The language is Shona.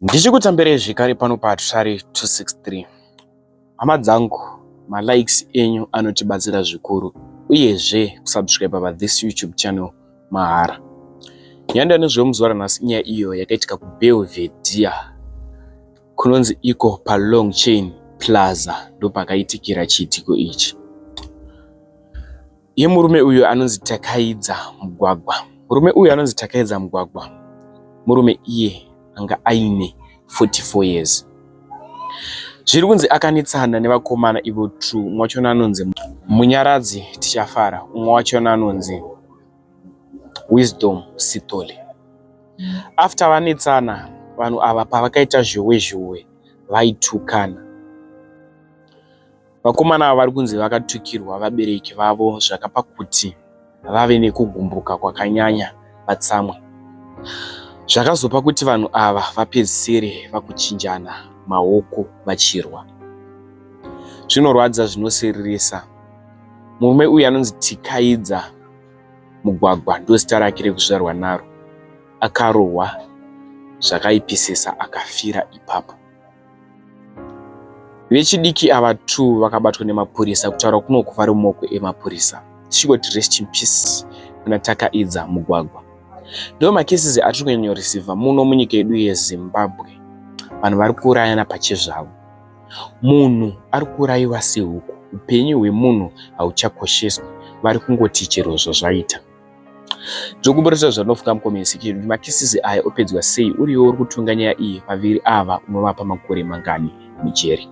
Ndichikutambirai zvekare pano paTrari 263. Hama dzangu, malikes enyu anotibatsira zvikuru uyezve kusubscribe pathis YouTube channel mahara. Nyaya ndanezvewo muzuva ranhasi inyaya iyo yakaitika kuBelvedere kunonzi iko paLong Chain Plaza ndopakaitikira chiitiko ichi. Yemurume uyu anonzi Takaidza Mugwagwa. Murume uyu anonzi Takaidza Mugwagwa murume iye anga aine 44 years. Zviri kunzi akanetsana nevakomana ivo two, umwe wachona anonzi Munyaradzi Tichafara, umwe wachona anonzi Wisdom Sithole. After vanetsana, vanhu ava pavakaita zhowe zhowe vaitukana. Vakomana ava vari kunzi vakatukirwa vabereki vavo zvakapa kuti vave nekugumbuka kwakanyanya vatsamwe. Zvakazopa kuti vanhu ava vapedzisire vakuchinjana maoko vachirwa. Zvinorwadza zvinosiririsa. Murume uyu anonzi Tikaidza Mugwagwa ndozita rake rekuzvarwa naro. Akarohwa zvakaipisisa akafira ipapo. Vechidiki ava 2 vakabatwa nemapurisa kutaura kunoku vari mumaoko emapurisa. Tichingoti rest in peace kuna Takaidza Mugwagwa. Ndo macases atiri kunyanyoreceiva muno munyika yedu yeZimbabwe. Vanhu vari kuurayana pachezvavo. Munhu ari kuurayiwa sehuku. Upenyu hwemunhu hauchakosheswi. Vari kungoti chero zvazvaita. Ndokumboratidza zvandinofunga mucomment section kuti macases aya opedzwa sei uriwo uri kutonga nyaya iyi vaviri ava unovapa makore mangani mujeri.